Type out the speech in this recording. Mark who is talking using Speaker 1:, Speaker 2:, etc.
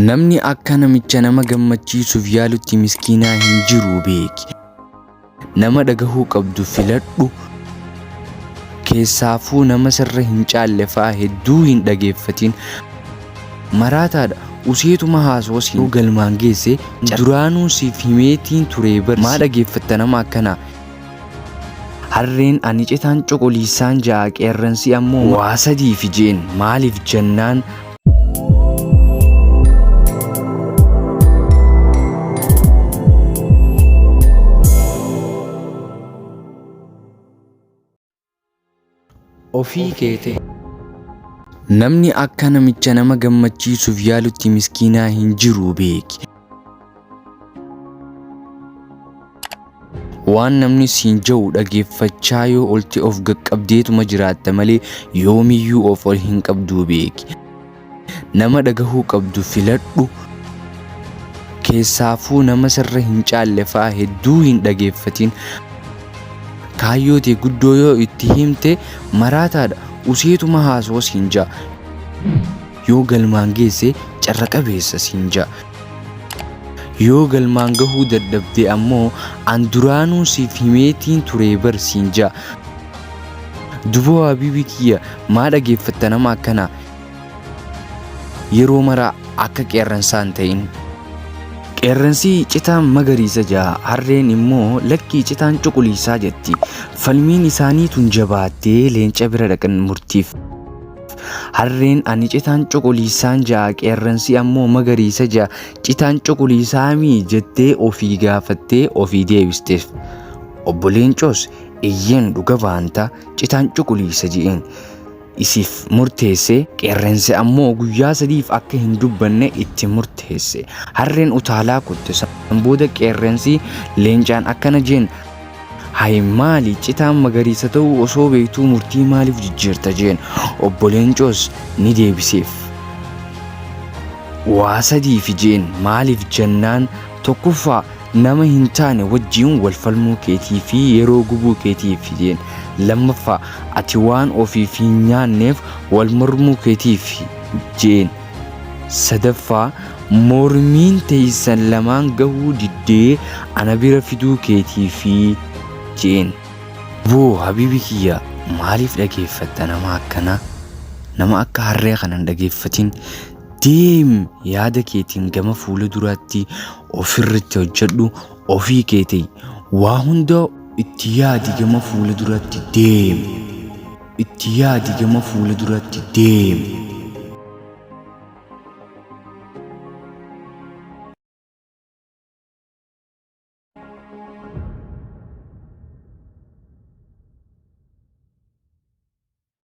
Speaker 1: Namni akka namicha nama gammachiisuuf yaalutti miskiinaa hin jiru beeki. Nama dhagahuu qabdu filadhu. Keessaafuu nama sirra hin caalle fa'a hedduu hin dhageeffatin. Maraataadha useetuma haasawa siin galmaan geesse duraanuu siif himeetiin turee bar maa dhageeffatta nama akkanaa. Harreen ani citaan cuquliisaan ja'a qeerransi ammoo waa sadiifi jeen maaliif jennaan. Ofii kee ta'i. Namni akka namicha nama gammachiisuuf yaalutti miskiinaa hin jiru beeki. Waan namni siin ja'u dhageeffachaa yoo olte of gaqqabdeetuma jiraatta malee yoomiyyuu of ol hin qabduu beeki. Nama dhagahuu qabdu filadhu. Keessaafuu nama sirra hin caalle fa'a hedduu hin dhageeffatin. Kaayyoo tee guddoo yoo itti himte maraataadha useetuma haasawa siin ja'a. Yoo galmaan geesse carra qabeessa siin ja'a. Yoo galmaan gahuu dadhabde ammoo an duraanuu siif himeetiin turee bar siin ja'a. Duboo habiibii kiyya maa dhageeffatta nama akkanaa? Yeroo mara akka qeerransaa hin ta'in. Qeerransi citaan magariisa ja'a, harreen immoo lakkii citaan cuquliisaa jetti. Falmiin isaanii tun jabaattee leenca bira dhaqan murtiif. Harreen ani citaan cuquliisaan ja'a qeerransi ammoo magariisa ja'a citaan cuquliisaamii jettee ofii gaafattee ofii deebisteef. Obbo Leencoos eyyeen dhuga baanta citaan cuquliisa je'een. Isiif murteesse, qeerrensi ammoo guyyaa sadiif akka hin dubbanne itti murteesse. Harreen utaalaa kutte. San booda qeerrensi leencaan akkana jeen, Hay maali citaan magariisa ta'uu osoo beektuu murtii maaliif jijjiirta jeen. Obbo Leencoos ni deebiseef. Waa sadiifi jeen maaliif jennaan tokkoffaa nama hin taane wajjiin wal falmuu keetii fi yeroo gubuu keetiif jeen. Lammaffaa ati waan ofiif hin nyaanneef wal mormuu keetiif jeen. Sadaffaa mormiin teessan lamaan gahuu diddee ana bira fiduu keetiifi jeen. Boo habiibi kiyya maaliif dhageeffatta nama akkanaa? Nama akka harree kana hin dhageeffatin. Deem yaada keetiin gama fuula duraatti ofirratti hojjedhu ofii kee ta'i. Waa hunda itti yaadi gama fuula duraatti deem. Itti yaadi gama fuula duraatti deem.